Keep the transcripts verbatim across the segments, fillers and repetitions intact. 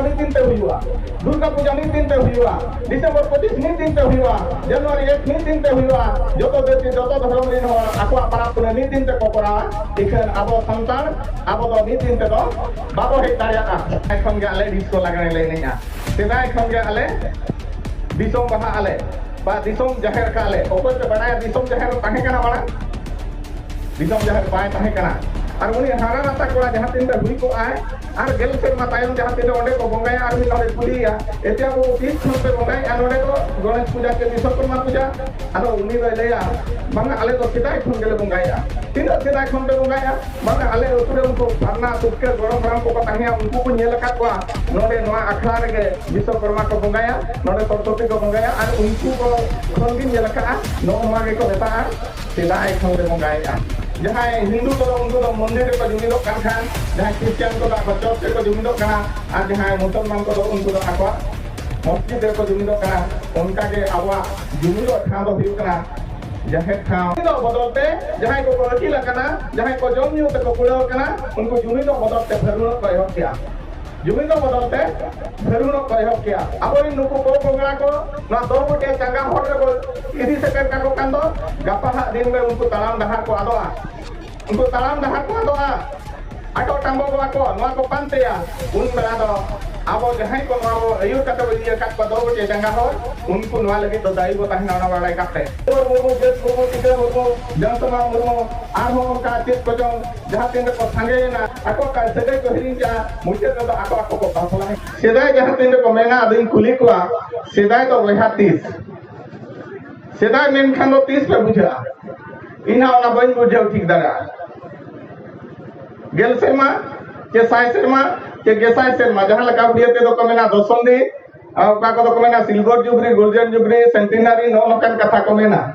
ᱢᱤᱫ ᱫᱤᱱ ᱛᱮ ᱦᱩᱭᱩᱜᱼᱟ, ᱫᱩᱨᱜᱟ ᱯᱩᱡᱟ ᱢᱤᱫ ᱫᱤᱱ ᱛᱮ ᱦᱩᱭᱩᱜᱼᱟ, ᱰᱤᱥᱮᱢᱵᱚᱨ ᱯᱚᱸᱪᱤᱥ ᱢᱤᱫ ᱫᱤᱱ ᱛᱮ ᱦᱩᱭᱩᱜᱼᱟ, ᱡᱟᱱᱩᱣᱟᱨᱤ ᱮᱠ ᱢᱤᱫ ᱫᱤᱱ ᱛᱮ ᱦᱩᱭᱩᱜᱼᱟ᱾ ᱡᱚᱛᱚ ᱡᱟᱹᱛᱤ, ᱡᱚᱛᱚ ᱫᱷᱚᱨᱚᱢ ᱨᱮᱱ ᱦᱚᱲ ᱟᱠᱚᱣᱟᱜ ᱯᱟᱨᱟᱵᱽ ᱯᱩᱱᱟᱹᱭ ᱢᱤᱫ ᱫᱤᱱ ᱛᱮᱠᱚ ᱠᱚᱨᱟᱣᱟ᱾ ᱤᱠᱷᱟᱹᱱ ᱟᱵᱚ ᱥᱟᱱᱛᱟᱲ, ᱟᱵᱚ ᱫᱚ ᱢᱤᱫ ᱫᱤᱱ ᱛᱮᱫᱚ ᱵᱟᱵᱚ ᱦᱮᱡ ᱫᱟᱲᱮᱭᱟᱜᱼᱟ᱾ ᱥᱮᱫᱟᱭ ᱠᱷᱚᱱ ᱜᱮ ᱟᱞᱮ ᱰᱤᱥᱠᱳ ᱞᱟᱜᱽᱬᱮ ᱞᱮ ᱮᱱᱮᱡᱼᱟ᱾ ᱥᱮᱫᱟᱭ ᱠᱷᱚᱱ ᱜᱮ ᱟᱞᱮ ᱫᱤᱥᱚᱢ ᱵᱟᱦᱟᱜ ᱟᱞᱮ, ᱵᱟ ᱫᱤᱥᱚᱢ ᱡᱟᱦᱮᱨ ᱠᱟᱜ ᱞᱮ᱾ ᱚᱠᱚᱭ ᱯᱮ ᱵᱟᱲᱟᱭᱟ ᱫᱤᱥᱚᱢ ᱡᱟᱦᱮᱨ ᱛᱟᱦᱮᱸ ᱠᱟᱱᱟ ᱢᱟᱲᱟᱝ? ᱫᱤᱥᱚᱢ ᱡᱟᱦᱮᱨ ᱵᱟᱭ ᱛᱟᱦᱮᱸ ᱠᱟᱱᱟ᱾ ᱟᱨ ᱩᱱᱤ ᱦᱟᱨᱟ ᱱᱟᱛᱟ ᱠᱚᱲᱟ ᱡᱟᱦᱟᱸ ᱛᱤᱱ ᱨᱮ ᱦᱩᱭ ᱠᱚᱜᱼᱟᱭ, ᱟᱨ ᱜᱮᱞ ᱥᱮᱨᱢᱟ ᱛᱟᱭᱚᱢ ᱡᱟᱦᱟᱸ ᱛᱤᱱ ᱨᱮ ᱚᱸᱰᱮ ᱠᱚ ᱵᱚᱸᱜᱟᱭᱟ, ᱟᱨ ᱩᱱᱤ ᱱᱚᱰᱮ ᱠᱩᱞᱤᱭᱮᱭᱟ, "ᱮᱛᱮ ᱟᱵᱚ ᱛᱤᱥ ᱠᱷᱚᱱ ᱯᱮ ᱵᱚᱸᱜᱟᱭᱮᱫᱼᱟ ᱱᱚᱰᱮ ᱫᱚ ᱜᱚᱬᱮᱥ ᱯᱩᱡᱟ ᱪᱮ ᱵᱤᱥᱥᱚᱠᱚᱨᱢᱟ ᱯᱩᱡᱟ?" ᱟᱫᱚ ᱩᱱᱤ ᱫᱚᱭ ᱞᱟᱹᱭᱟ, "ᱵᱟᱝᱟ, ᱟᱞᱮ ᱫᱚ ᱥᱮᱫᱟᱭ ᱠᱷᱚᱱ ᱜᱮᱞᱮ ᱵᱚᱸᱜᱟᱭᱮᱫᱼᱟ᱾" "ᱛᱤᱱᱟᱹᱜ ᱥᱮᱫᱟᱭ ᱠᱷᱚᱱ ᱯᱮ ᱵᱚᱸᱜᱟᱭᱮᱫᱼᱟ?" "ᱵᱟᱝᱟ, ᱟᱞᱮ ᱟᱹᱛᱩ ᱨᱮ ᱩᱱᱠᱩ ᱯᱷᱟᱨᱱᱟ ᱛᱩᱴᱠᱟᱹ ᱜᱚᱲᱚᱢ ᱦᱟᱲᱟᱢ ᱠᱚᱠᱚ ᱛᱟᱦᱮᱸᱭᱟ, ᱩᱱᱠᱩ ᱠᱚ ᱧᱮᱞ ᱟᱠᱟᱫ ᱠᱚᱣᱟ, ᱱᱚᱰᱮ ᱱᱚᱣᱟ ᱟᱠᱷᱲᱟ ᱨᱮᱜᱮ ᱵᱤᱥᱥᱚᱠᱚᱨᱢᱟ ᱠᱚ ᱵᱚᱸᱜᱟᱭᱟ, ᱱᱚᱰᱮ ᱥᱚᱨᱚᱥᱚᱛᱤ ᱠᱚ ᱵᱚᱸᱜᱟᱭᱟ, ᱟᱨ ᱩᱱᱠᱩ ᱠᱚ ᱠᱷᱚᱱ ᱜᱤᱧ ᱧᱮᱞ ᱟᱠᱟᱫᱼᱟ, ᱱᱚᱜᱼᱚ ᱱᱚᱣᱟ ᱜᱮᱠᱚ ᱢᱮᱛᱟᱜᱼᱟ ᱥᱮᱫᱟᱭ ᱠᱷᱚᱱ ᱞᱮ ᱵᱚᱸᱜᱟᱭᱮᱫᱼᱟ᱾" ᱡᱟᱦᱟᱸᱭ ᱦᱤᱱᱫᱩ ᱠᱚᱫᱚ ᱩᱱᱠᱩ ᱫᱚ ᱢᱚᱱᱫᱤᱨ ᱨᱮᱠᱚ ᱡᱩᱢᱤᱫᱚᱜ ᱠᱟᱱ ᱠᱷᱟᱱ, ᱡᱟᱦᱟᱸᱭ ᱠᱷᱨᱤᱥᱴᱤᱭᱟᱱ ᱠᱚᱫᱚ ᱟᱠᱚ ᱪᱚᱨᱪ ᱨᱮᱠᱚ ᱡᱩᱢᱤᱫᱚᱜ ᱠᱟᱱᱟ, ᱟᱨ ᱡᱟᱦᱟᱸᱭ ᱢᱩᱥᱚᱞᱢᱟᱱ ᱠᱚᱫᱚ ᱩᱱᱠᱩ ᱫᱚ ᱟᱠᱚᱣᱟᱜ ᱢᱚᱥᱡᱤᱫ ᱨᱮᱠᱚ ᱡᱩᱢᱤᱫᱚᱜ ᱠᱟᱱᱟ᱾ ᱚᱱᱠᱟᱜᱮ ᱟᱵᱚᱣᱟᱜ ᱡᱩᱢᱤᱫᱚᱜ ᱴᱷᱟᱶ ᱫᱚ ᱦᱩᱭᱩᱜ ᱠᱟᱱᱟ ᱡᱟᱦᱮᱨ ᱴᱷᱟᱶ᱾ ᱡᱩᱢᱤᱫᱚᱜ ᱵᱚᱫᱚᱞ ᱛᱮ ᱡᱟᱦᱟᱸᱭ ᱠᱚᱠᱚ ᱟᱹᱠᱤᱞ ᱟᱠᱟᱱᱟ, ᱡᱟᱦᱟᱸᱭ ᱠᱚ ᱡᱚᱢ ᱧᱩ ᱛᱮᱠᱚ ᱠᱩᱲᱟᱹᱣ ᱟᱠᱟᱱᱟ, ᱩᱱᱠᱩ ᱡᱩᱢᱤᱫᱚᱜ ᱵᱚᱫᱚᱞ ᱛᱮ ᱯᱷᱟᱹᱨᱩᱣᱟᱹᱜ ᱠᱚ ᱮᱦᱚᱵ ᱠᱮᱜᱼᱟ᱾ ᱡᱩᱢᱤᱫᱚᱜ ᱵᱚᱫᱚᱞ ᱛᱮ ᱯᱷᱟᱹᱨᱩᱣᱟᱹᱜ ᱠᱚ ᱮᱦᱚᱵ ᱠᱮᱜᱼᱟ᱾ ᱟᱵᱚᱨᱮᱱ ᱱᱩᱠᱩ ᱠᱚ ᱠᱚᱝᱜᱽᱨᱟ ᱠᱚ ᱱᱚᱣᱟ ᱫᱚ ᱢᱤᱫᱴᱮᱱ ᱪᱟᱸᱜᱟ ᱦᱚᱨ ᱨᱮᱠᱚ ᱤᱫᱤ ᱥᱮᱴᱮᱨ ᱠᱟᱠᱚ ᱠᱷᱟᱱ ᱫᱚ, ᱜᱟᱯᱟ ᱦᱟᱜ ᱫᱤᱱ ᱨᱮ ᱩᱱᱠᱩ ᱛᱟᱲᱟᱢ ᱰᱟᱦᱟᱨ ᱠᱚ ᱟᱫᱚᱜᱼᱟ᱾ ᱩᱱᱠᱩ ᱛᱟᱲᱟᱢ ᱰᱟᱦᱟᱨ ᱠᱚ ᱟᱫᱚᱜᱼᱟ, ᱟᱴᱚᱜ ᱴᱟᱸᱜᱚ ᱠᱚᱣᱟ ᱠᱚ, ᱱᱚᱣᱟ ᱠᱚ ᱯᱟᱱᱛᱮᱭᱟ᱾ ᱩᱱ ᱵᱮᱲᱟ ᱫᱚ ᱟᱵᱚ ᱡᱟᱦᱟᱸᱭ ᱠᱚ ᱱᱚᱣᱟ ᱵᱚ ᱟᱹᱭᱩᱨ ᱠᱟᱛᱮ ᱵᱚ ᱤᱫᱤ ᱟᱠᱟᱫ ᱠᱚᱣᱟ ᱫᱚ ᱪᱮ ᱡᱟᱸᱜᱟ ᱦᱚᱨ, ᱩᱱᱠᱩ ᱱᱚᱣᱟ ᱞᱟᱹᱜᱤᱫ ᱫᱚ ᱫᱟᱭᱤ ᱵᱚ ᱛᱟᱦᱮᱱᱟ, ᱚᱱᱟ ᱵᱟᱲᱟᱭ ᱠᱟᱛᱮ᱾ ᱢᱩᱨᱢᱩ, ᱡᱟᱹᱛ ᱢᱩᱨᱢᱩ, ᱴᱤᱠᱟᱹ ᱢᱩᱨᱢᱩ, ᱡᱟᱢᱥᱮᱢᱟ ᱢᱩᱨᱢᱩ, ᱟᱨᱦᱚᱸ ᱚᱱᱠᱟ ᱪᱮᱫ ᱠᱚᱪᱚᱝ ᱡᱟᱦᱟᱸ ᱛᱤᱱ ᱨᱮᱠᱚ ᱥᱟᱸᱜᱮᱭᱮᱱᱟ, ᱟᱠᱚ ᱚᱠᱟ ᱥᱟᱹᱜᱟᱹᱭ ᱠᱚ ᱦᱤᱲᱤᱧ ᱠᱮᱜᱼᱟ, ᱢᱩᱪᱟᱹᱫ ᱨᱮᱫᱚ ᱟᱠᱚ ᱟᱠᱚ ᱠᱚ ᱵᱟᱯᱞᱟᱭᱮᱱᱟ᱾ ᱥᱮᱫᱟᱭ ᱡᱟᱦᱟᱸ ᱛᱤᱱ ᱨᱮᱠᱚ ᱢᱮᱱᱟ, ᱟᱫᱚᱧ ᱠᱩᱞᱤ ᱠᱚᱣᱟ, ᱥᱮᱫᱟᱭ ᱫᱚ ᱵᱚᱭᱦᱟ ᱛᱤᱥ? ᱥᱮᱫᱟᱭ ᱢᱮᱱᱠᱷᱟᱱ ᱫᱚ ᱛᱤᱥ ᱯᱮ ᱵᱩᱡᱷᱟᱹᱜᱼᱟ? ᱤᱧ ᱦᱚᱸ ᱚᱱᱟ ᱵᱟᱹᱧ ᱵᱩᱡᱷᱟᱹᱣ ᱴᱷᱤᱠ ᱫᱟᱲᱮᱭᱟᱜᱼᱟ᱾ ᱜᱮᱞ ᱥᱮᱨᱢᱟ, ᱪᱮ ᱥᱟᱭ ᱥᱮᱨᱢᱟ, ᱪᱮ ᱜᱮᱥᱟᱭ ᱥᱮᱨᱢᱟ, ᱡᱟᱦᱟᱸ ᱞᱮᱠᱟ ᱩᱲᱤᱭᱟᱹ ᱛᱮᱫᱚ ᱠᱚ ᱢᱮᱱᱟ ᱫᱚᱥᱚᱱᱫᱤ, ᱟᱨ ᱚᱠᱟ ᱠᱚᱫᱚ ᱠᱚ ᱢᱮᱱᱟ silver jubilee, golden jubilee, centenary, ᱱᱚᱜᱼᱚ ᱱᱚᱝᱠᱟᱱ ᱠᱟᱛᱷᱟ ᱠᱚ ᱢᱮᱱᱟ᱾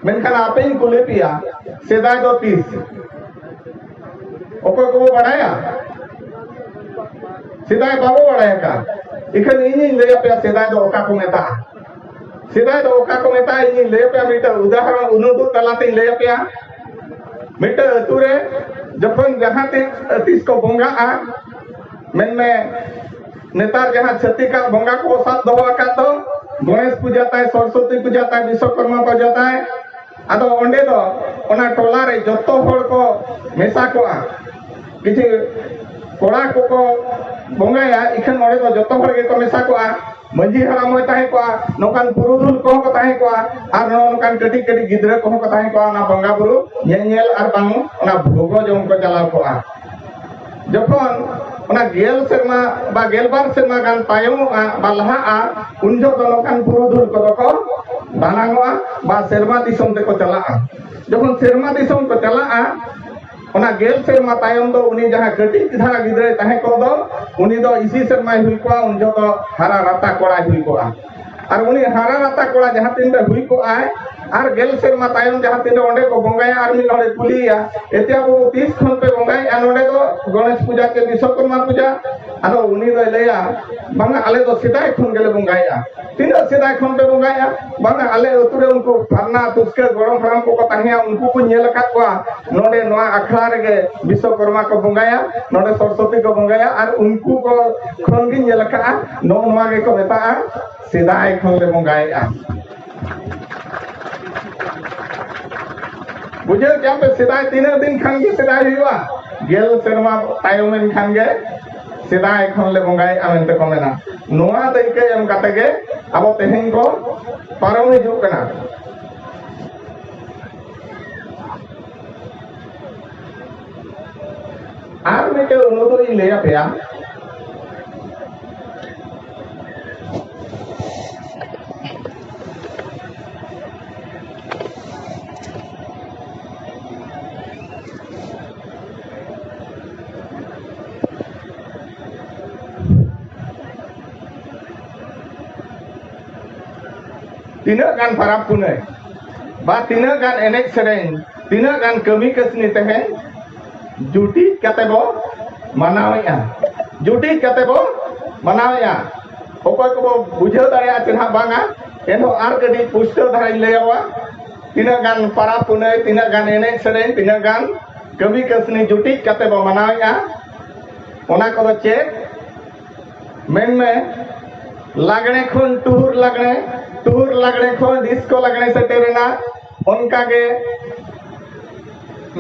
ᱢᱮᱱᱠᱷᱟᱱ ᱟᱯᱮᱧ ᱠᱩᱞᱤ ᱯᱮᱭᱟ, ᱥᱮᱫᱟᱭ ᱫᱚ ᱛᱤᱥ? ᱚᱠᱚᱭ ᱠᱚᱵᱚ ᱵᱟᱲᱟᱭᱟ? ᱥᱮᱫᱟᱭ ᱵᱟᱵᱚ ᱵᱟᱲᱟᱭ ᱟᱠᱟᱫ᱾ ᱤᱠᱷᱟᱹᱱ ᱤᱧᱤᱧ ᱞᱟᱹᱭ ᱟᱯᱮᱭᱟ, ᱥᱮᱫᱟᱭ ᱫᱚ ᱚᱠᱟ ᱠᱚ ᱢᱮᱛᱟᱜᱼᱟ᱾ ᱥᱮᱫᱟᱭ ᱫᱚ ᱚᱠᱟ ᱠᱚ ᱢᱮᱛᱟᱜᱼᱟ, ᱤᱧᱤᱧ ᱞᱟᱹᱭ ᱟᱯᱮᱭᱟ, ᱢᱤᱫᱴᱟᱝ ᱩᱫᱟᱦᱚᱨᱚᱱ ᱩᱫᱩᱜ ᱛᱟᱞᱟᱛᱮᱧ ᱞᱟᱹᱭ ᱟᱯᱮᱭᱟ᱾ ᱢᱤᱫᱴᱟᱝ ᱟᱹᱛᱩ ᱨᱮ ᱡᱚᱠᱷᱚᱱ ᱡᱟᱦᱟᱸ ᱛᱤᱥ, ᱛᱤᱥ ᱠᱚ ᱵᱚᱸᱜᱟᱜᱼᱟ, ᱢᱮᱱᱢᱮ ᱱᱮᱛᱟᱨ ᱡᱟᱦᱟᱸ ᱪᱷᱟᱹᱛᱤᱠᱟᱜ ᱵᱚᱸᱜᱟ ᱠᱚ ᱥᱟᱵ ᱫᱚᱦᱚ ᱟᱠᱟᱫ ᱫᱚ, ᱜᱚᱬᱮᱥ ᱯᱩᱡᱟᱹ ᱛᱟᱭ, ᱥᱚᱨᱚᱥᱚᱛᱤ ᱯᱩᱡᱟᱹ ᱛᱟᱭ, ᱵᱤᱥᱥᱚᱠᱚᱨᱢᱟ ᱯᱩᱡᱟᱹ ᱛᱟᱭ, ᱟᱫᱚ ᱚᱸᱰᱮ ᱫᱚ ᱚᱱᱟ ᱴᱚᱞᱟ ᱨᱮ ᱡᱚᱛᱚ ᱦᱚᱲ ᱠᱚ ᱢᱮᱥᱟ ᱠᱚᱜᱼᱟ᱾ ᱠᱤᱪᱷᱩ ᱠᱚᱲᱟ ᱠᱚᱠᱚ ᱵᱚᱸᱜᱟᱭᱟ, ᱤᱠᱷᱟᱹᱱ ᱚᱸᱰᱮ ᱫᱚ ᱡᱚᱛᱚ ᱦᱚᱲ ᱜᱮᱠᱚ ᱢᱮᱥᱟ ᱠᱚᱜᱼᱟ᱾ ᱢᱟᱹᱡᱷᱤ ᱦᱟᱲᱟᱢ ᱦᱚᱸᱭ ᱛᱟᱦᱮᱸ ᱠᱚᱜᱼᱟ, ᱱᱚᱝᱠᱟᱱ ᱯᱩᱨᱩᱫᱷᱩᱞ ᱠᱚᱦᱚᱸ ᱠᱚ ᱛᱟᱦᱮᱸ ᱠᱚᱜᱼᱟ, ᱟᱨ ᱱᱚᱜᱼᱚ ᱱᱚᱝᱠᱟᱱ ᱠᱟᱹᱴᱤᱡ ᱠᱟᱹᱴᱤᱡ ᱜᱤᱫᱽᱨᱟᱹ ᱠᱚᱦᱚᱸ ᱠᱚ ᱛᱟᱦᱮᱸ ᱠᱚᱜᱼᱟ, ᱚᱱᱟ ᱵᱚᱸᱜᱟ ᱵᱩᱨᱩ ᱧᱮᱧᱮᱞ ᱟᱨ ᱵᱟᱝ ᱚᱱᱟ ᱵᱷᱳᱜᱚ ᱡᱚᱢ ᱠᱚ ᱪᱟᱞᱟᱣ ᱠᱚᱜᱼᱟ᱾ ᱡᱚᱠᱷᱚᱱ ᱚᱱᱟ ᱜᱮᱞ ᱥᱮᱨᱢᱟ ᱵᱟ ᱜᱮᱞᱵᱟᱨ ᱥᱮᱨᱢᱟ ᱜᱟᱱ ᱛᱟᱭᱚᱢᱚᱜᱼᱟ ᱵᱟ ᱞᱟᱦᱟᱜᱼᱟ, ᱩᱱ ᱡᱚᱦᱚᱜ ᱫᱚ ᱱᱚᱝᱠᱟᱱ ᱯᱩᱨᱩᱫᱷᱩᱞ ᱠᱚᱫᱚ ᱠᱚ ᱫᱟᱱᱟᱝᱚᱜᱼᱟ ᱵᱟ ᱥᱮᱨᱢᱟ ᱫᱤᱥᱚᱢ ᱛᱮᱠᱚ ᱪᱟᱞᱟᱜᱼᱟ᱾ ᱡᱚᱠᱷᱚᱱ ᱥᱮᱨᱢᱟ ᱫᱤᱥᱚᱢ ᱠᱚ ᱪᱟᱞᱟᱜᱼᱟ, ᱚᱱᱟ ᱜᱮᱞ ᱥᱮᱨᱢᱟ ᱛᱟᱭᱚᱢ ᱫᱚ ᱩᱱᱤ ᱡᱟᱦᱟᱸ ᱠᱟᱹᱴᱤᱡ ᱫᱷᱟᱨᱟ ᱜᱤᱫᱽᱨᱟᱹᱭ ᱛᱟᱦᱮᱸ ᱠᱚᱜ ᱫᱚ, ᱩᱱᱤ ᱫᱚ ᱤᱥᱤ ᱥᱮᱨᱢᱟᱭ ᱦᱩᱭ ᱠᱚᱜᱼᱟ, ᱩᱱ ᱡᱚᱦᱚᱜ ᱫᱚ ᱦᱟᱨᱟ ᱨᱟᱛᱟ ᱠᱚᱲᱟᱭ ᱦᱩᱭ ᱠᱚᱜᱼᱟ᱾ ᱟᱨ ᱩᱱᱤ ᱦᱟᱨᱟ ᱨᱟᱛᱟ ᱠᱚᱲᱟ ᱡᱟᱦᱟᱸ ᱛᱤᱱ ᱨᱮ ᱦᱩᱭ ᱠᱚᱜᱼᱟᱭ, ᱟᱨ ᱜᱮᱞ ᱥᱮᱨᱢᱟ ᱛᱟᱭᱚᱢ ᱡᱟᱦᱟᱸ ᱛᱤᱱ ᱨᱮ ᱚᱸᱰᱮ ᱠᱚ ᱵᱚᱸᱜᱟᱭᱟ, ᱟᱨ ᱢᱤᱫ ᱦᱚᱲᱮ ᱠᱩᱞᱤᱭᱮᱭᱟ, "ᱮᱛᱮᱭᱟ ᱵᱟᱹᱵᱩ, ᱛᱤᱥ ᱠᱷᱚᱱ ᱯᱮ ᱵᱚᱸᱜᱟᱭᱮᱫᱼᱟ ᱱᱚᱸᱰᱮ ᱫᱚ ᱜᱚᱬᱮᱥ ᱯᱩᱡᱟ ᱪᱮ ᱵᱤᱥᱥᱚᱠᱚᱨᱢᱟ ᱯᱩᱡᱟ?" ᱟᱫᱚ ᱩᱱᱤ ᱫᱚᱭ ᱞᱟᱹᱭᱟ, "ᱵᱟᱝᱟ, ᱟᱞᱮ ᱫᱚ ᱥᱮᱫᱟᱭ ᱠᱷᱚᱱ ᱜᱮᱞᱮ ᱵᱚᱸᱜᱟᱭᱮᱫᱼᱟ᱾ ᱛᱤᱱᱟᱹᱜ ᱥᱮᱫᱟᱭ ᱠᱷᱚᱱ ᱯᱮ ᱵᱚᱸᱜᱟᱭᱮᱫᱼᱟ?" "ᱵᱟᱝᱟ, ᱟᱞᱮ ᱟᱹᱛᱩ ᱨᱮ ᱩᱱᱠᱩ ᱯᱷᱟᱨᱱᱟ ᱛᱩᱥᱠᱟᱹ ᱜᱚᱲᱚᱢ ᱦᱟᱲᱟᱢ ᱠᱚᱠᱚ ᱛᱟᱦᱮᱸᱭᱟ, ᱩᱱᱠᱩ ᱠᱚ ᱧᱮᱞ ᱟᱠᱟᱫ ᱠᱚᱣᱟ, ᱱᱚᱸᱰᱮ ᱱᱚᱣᱟ ᱟᱠᱷᱲᱟ ᱨᱮᱜᱮ ᱵᱤᱥᱥᱚᱠᱚᱨᱢᱟ ᱠᱚ ᱵᱚᱸᱜᱟᱭᱟ, ᱱᱚᱸᱰᱮ ᱥᱚᱨᱚᱥᱚᱛᱤ ᱠᱚ ᱵᱚᱸᱜᱟᱭᱟ, ᱟᱨ ᱩᱱᱠᱩ ᱠᱚ ᱠᱷᱚᱱ ᱜᱤᱧ ᱧᱮᱞ ᱟᱠᱟᱫᱼᱟ, ᱱᱚᱜᱼᱚ ᱱᱚᱣᱟ ᱜᱮᱠᱚ ᱢᱮᱛᱟᱜᱼᱟ ᱥᱮᱫᱟᱭ ᱠᱷᱚᱱ ᱞᱮ ᱵᱚᱸᱜᱟᱭᱮᱫᱼᱟ᱾" ᱵᱩᱡᱷᱟᱹᱣ ᱠᱮᱜᱼᱟ ᱯᱮ, ᱥᱮᱫᱟᱭ ᱛᱤᱱᱟᱹᱜ ᱫᱤᱱ ᱠᱷᱟᱱ ᱜᱮ ᱥᱮᱫᱟᱭ ᱦᱩᱭᱩᱜᱼᱟ? ᱜᱮᱞ ᱥᱮᱨᱢᱟ ᱛᱟᱭᱚᱢᱮᱱ ᱠᱷᱟᱱ ᱜᱮ ᱥᱮᱫᱟᱭ ᱠᱷᱚᱱ ᱞᱮ ᱵᱚᱸᱜᱟᱭᱮᱫᱼᱟ ᱢᱮᱱᱛᱮ ᱠᱚ ᱢᱮᱱᱟ᱾ ᱱᱚᱣᱟ ᱫᱟᱹᱭᱠᱟᱹ ᱮᱢ ᱠᱟᱛᱮ ᱜᱮ ᱟᱵᱚ ᱛᱮᱦᱮᱧ ᱠᱚ ᱯᱟᱨᱚᱢ ᱦᱤᱡᱩᱜ ᱠᱟᱱᱟ᱾ ᱟᱨ ᱢᱤᱫᱴᱮᱱ ᱚᱱᱩᱫᱚ ᱤᱧ ᱞᱟᱹᱭ ᱟᱯᱮᱭᱟ᱾ ᱛᱤᱱᱟᱹᱜ ᱜᱟᱱ ᱯᱟᱨᱟᱵᱽ ᱯᱩᱱᱟᱹᱭ ᱵᱟ ᱛᱤᱱᱟᱹᱜ ᱜᱟᱱ ᱮᱱᱮᱡ ᱥᱮᱨᱮᱧ, ᱛᱤᱱᱟᱹᱜ ᱜᱟᱱ ᱠᱟᱹᱢᱤ ᱠᱟᱹᱥᱱᱤ ᱛᱮᱦᱮᱧ ᱡᱩᱴᱤᱡ ᱠᱟᱛᱮ ᱵᱚ ᱢᱟᱱᱟᱣᱮᱫᱼᱟ, ᱡᱩᱴᱤᱡ ᱠᱟᱛᱮ ᱵᱚ ᱢᱟᱱᱟᱣᱮᱫᱼᱟ᱾ ᱚᱠᱚᱭ ᱠᱚᱵᱚ ᱵᱩᱡᱷᱟᱹᱣ ᱫᱟᱲᱮᱭᱟᱜᱼᱟ ᱪᱮ ᱱᱟᱦᱟᱜ ᱵᱟᱝᱟ, ᱮᱱᱦᱚᱸ ᱟᱨ ᱠᱟᱹᱴᱤᱡ ᱯᱩᱥᱴᱟᱹᱣ ᱫᱷᱟᱨᱟᱧ ᱞᱟᱹᱭ ᱟᱵᱚᱣᱟ᱾ ᱛᱤᱱᱟᱹᱜ ᱜᱟᱱ ᱯᱟᱨᱟᱵᱽ ᱯᱩᱱᱟᱹᱭ, ᱛᱤᱱᱟᱹᱜ ᱜᱟᱱ ᱮᱱᱮᱡ ᱥᱮᱨᱮᱧ, ᱛᱤᱱᱟᱹᱜ ᱜᱟᱱ ᱠᱟᱹᱢᱤ ᱠᱟᱹᱥᱱᱤ ᱡᱩᱴᱤᱡ ᱠᱟᱛᱮ ᱵᱚ ᱢᱟᱱᱟᱣᱮᱫᱼᱟ, ᱚᱱᱟ ᱠᱚᱫᱚ ᱪᱮᱫ? ᱢᱮᱱᱢᱮ, ᱞᱟᱜᱽᱬᱮ ᱠᱷᱚᱱ ᱴᱩᱦᱩᱨ ᱞᱟᱜᱽᱬᱮ, ᱴᱩᱦᱩᱨ ᱞᱟᱜᱽᱬᱮ ᱠᱷᱚᱱ ᱰᱤᱥᱠᱳ ᱞᱟᱜᱽᱬᱮ ᱥᱮᱴᱮᱨᱮᱱᱟ᱾ ᱚᱱᱠᱟᱜᱮ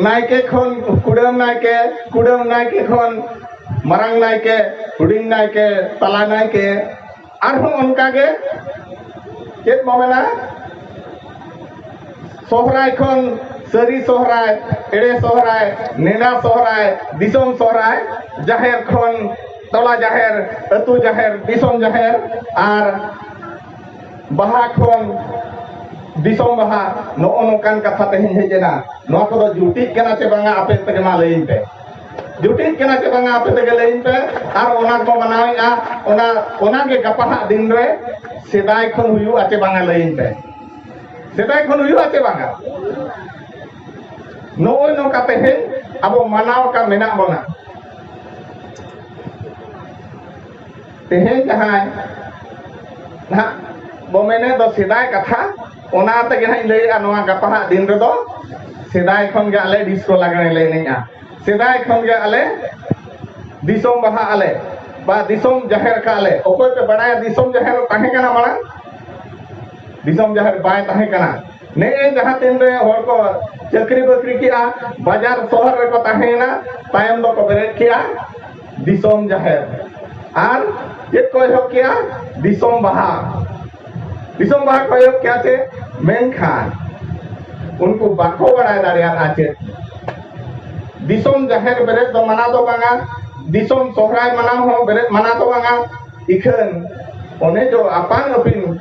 ᱱᱟᱭᱠᱮ ᱠᱷᱚᱱ ᱠᱩᱰᱟᱹᱢ ᱱᱟᱭᱠᱮ, ᱠᱩᱰᱟᱹᱢ ᱱᱟᱭᱠᱮ ᱠᱷᱚᱱ ᱢᱟᱨᱟᱝ ᱱᱟᱭᱠᱮ, ᱦᱩᱰᱤᱧ ᱱᱟᱭᱠᱮ, ᱛᱟᱞᱟ ᱱᱟᱭᱠᱮ, ᱟᱨᱦᱚᱸ ᱚᱱᱠᱟᱜᱮ ᱪᱮᱫ ᱵᱚ ᱢᱮᱱᱟ, ᱥᱚᱦᱨᱟᱭ ᱠᱷᱚᱱ ᱥᱟᱹᱨᱤ ᱥᱚᱦᱨᱟᱭ, ᱮᱲᱮ ᱥᱚᱦᱨᱟᱭ, ᱱᱮᱰᱟ ᱥᱚᱦᱨᱟᱭ, ᱫᱤᱥᱚᱢ ᱥᱚᱦᱨᱟᱭ, ᱡᱟᱦᱮᱨ ᱠᱷᱚᱱ ᱴᱚᱞᱟ ᱡᱟᱦᱮᱨ, ᱟᱹᱛᱩ ᱡᱟᱦᱮᱨ, ᱫᱤᱥᱚᱢ ᱡᱟᱦᱮᱨ, ᱟᱨ ᱵᱟᱦᱟ ᱠᱷᱚᱱ ᱫᱤᱥᱚᱢ ᱵᱟᱦᱟ, ᱱᱚᱜᱼᱚ ᱱᱚᱝᱠᱟᱱ ᱠᱟᱛᱷᱟ ᱛᱮᱦᱮᱧ ᱦᱮᱡ ᱮᱱᱟ᱾ ᱱᱚᱣᱟ ᱠᱚᱫᱚ ᱡᱩᱴᱤᱜ ᱠᱟᱱᱟ ᱪᱮ ᱵᱟᱝᱟ, ᱟᱯᱮ ᱛᱮᱜᱮ ᱢᱟ ᱞᱟᱹᱭᱟᱹᱧ ᱯᱮ᱾ ᱡᱩᱴᱤᱜ ᱠᱟᱱᱟ ᱪᱮ ᱵᱟᱝᱟ, ᱟᱯᱮ ᱛᱮᱜᱮ ᱞᱟᱹᱭᱟᱹᱧ ᱯᱮ᱾ ᱟᱨ ᱚᱱᱟ ᱠᱚ ᱢᱟᱱᱟᱣᱮᱫᱼᱟ, ᱚᱱᱟ, ᱚᱱᱟ ᱜᱮ ᱜᱟᱯᱟ ᱦᱟᱜ ᱫᱤᱱ ᱨᱮ ᱥᱮᱫᱟᱭ ᱠᱷᱚᱱ ᱦᱩᱭᱩᱜᱼᱟ ᱪᱮ ᱵᱟᱝᱟ, ᱞᱟᱹᱭᱟᱹᱧ ᱯᱮ᱾ ᱥᱮᱫᱟᱭ ᱠᱷᱚᱱ ᱦᱩᱭᱩᱜᱼᱟ ᱪᱮ ᱵᱟᱝᱟ? ᱱᱚᱜᱼᱚᱭ ᱱᱚᱝᱠᱟ ᱛᱮᱦᱮᱧ ᱟᱵᱚ ᱢᱟᱱᱟᱣ ᱟᱠᱟᱫ ᱢᱮᱱᱟᱜ ᱵᱚᱱᱟ᱾ ᱛᱮᱦᱮᱧ ᱡᱟᱦᱟᱸᱭ ᱱᱟᱦᱟᱜ ᱵᱚ ᱢᱮᱱᱮᱫ ᱫᱚ ᱥᱮᱫᱟᱭ ᱠᱟᱛᱷᱟ, ᱚᱱᱟ ᱛᱮᱜᱮ ᱱᱟᱦᱟᱜ ᱤᱧ ᱞᱟᱹᱭᱮᱫᱼᱟ, ᱱᱚᱣᱟ ᱜᱟᱯᱟ ᱦᱟᱜ ᱫᱤᱱ ᱨᱮᱫᱚ ᱥᱮᱫᱟᱭ ᱠᱷᱚᱱ ᱜᱮ ᱟᱞᱮ ᱰᱤᱥᱠᱳ ᱞᱟᱜᱽᱬᱮ ᱞᱮ ᱮᱱᱮᱡᱼᱟ᱾ ᱥᱮᱫᱟᱭ ᱠᱷᱚᱱ ᱜᱮ ᱟᱞᱮ ᱫᱤᱥᱚᱢ ᱵᱟᱦᱟ ᱟᱞᱮ, ᱵᱟ ᱫᱤᱥᱚᱢ ᱡᱟᱦᱮᱨ ᱠᱟᱜ ᱞᱮ᱾ ᱚᱠᱚᱭ ᱯᱮ ᱵᱟᱲᱟᱭᱟ ᱫᱤᱥᱚᱢ ᱡᱟᱦᱮᱨ ᱛᱟᱦᱮᱸ ᱠᱟᱱᱟ ᱢᱟᱲᱟᱝ? ᱫᱤᱥᱚᱢ ᱡᱟᱦᱮᱨ ᱵᱟᱭ ᱛᱟᱦᱮᱸ ᱠᱟᱱᱟ᱾ ᱱᱮᱜᱼᱮ ᱡᱟᱦᱟᱸ ᱛᱤᱱ ᱨᱮ ᱦᱚᱲ ᱠᱚ ᱪᱟᱹᱠᱨᱤ ᱵᱟᱹᱠᱨᱤ ᱠᱮᱜᱼᱟ, ᱵᱟᱡᱟᱨ ᱥᱚᱦᱚᱨ ᱨᱮᱠᱚ ᱛᱟᱦᱮᱸᱭᱮᱱᱟ, ᱛᱟᱭᱚᱢ ᱫᱚᱠᱚ ᱵᱮᱨᱮᱫ ᱠᱮᱜᱼᱟ ᱫᱤᱥᱚᱢ ᱡᱟᱦᱮᱨ᱾ ᱟᱨ ᱪᱮᱫ ᱠᱚ ᱮᱦᱚᱵ ᱠᱮᱜᱼᱟ? ᱫᱤᱥᱚᱢ ᱵᱟᱦᱟ᱾ ᱫᱤᱥᱚᱢ ᱵᱟᱦᱟ ᱠᱚ ᱮᱦᱚᱵ ᱠᱮᱜᱼᱟ ᱪᱮ? ᱢᱮᱱᱠᱷᱟᱱ ᱩᱱᱠᱩ ᱵᱟᱠᱚ ᱵᱟᱲᱟᱭ ᱫᱟᱲᱮᱭᱟᱫᱼᱟ ᱪᱮᱫ? ᱫᱤᱥᱚᱢ ᱡᱟᱦᱮᱨ ᱵᱮᱨᱮᱫ ᱫᱚ ᱢᱟᱱᱟ ᱫᱚ ᱵᱟᱝᱟ, ᱫᱤᱥᱚᱢ ᱥᱚᱦᱨᱟᱭ ᱢᱟᱱᱟᱣ ᱦᱚᱸ ᱵᱮᱨᱮᱫ ᱢᱟᱱᱟ ᱫᱚ ᱵᱟᱝᱟ᱾ ᱤᱠᱷᱟᱹᱱ ᱚᱱᱮ ᱡᱚ ᱟᱯᱟᱱ ᱟᱹᱯᱤᱱ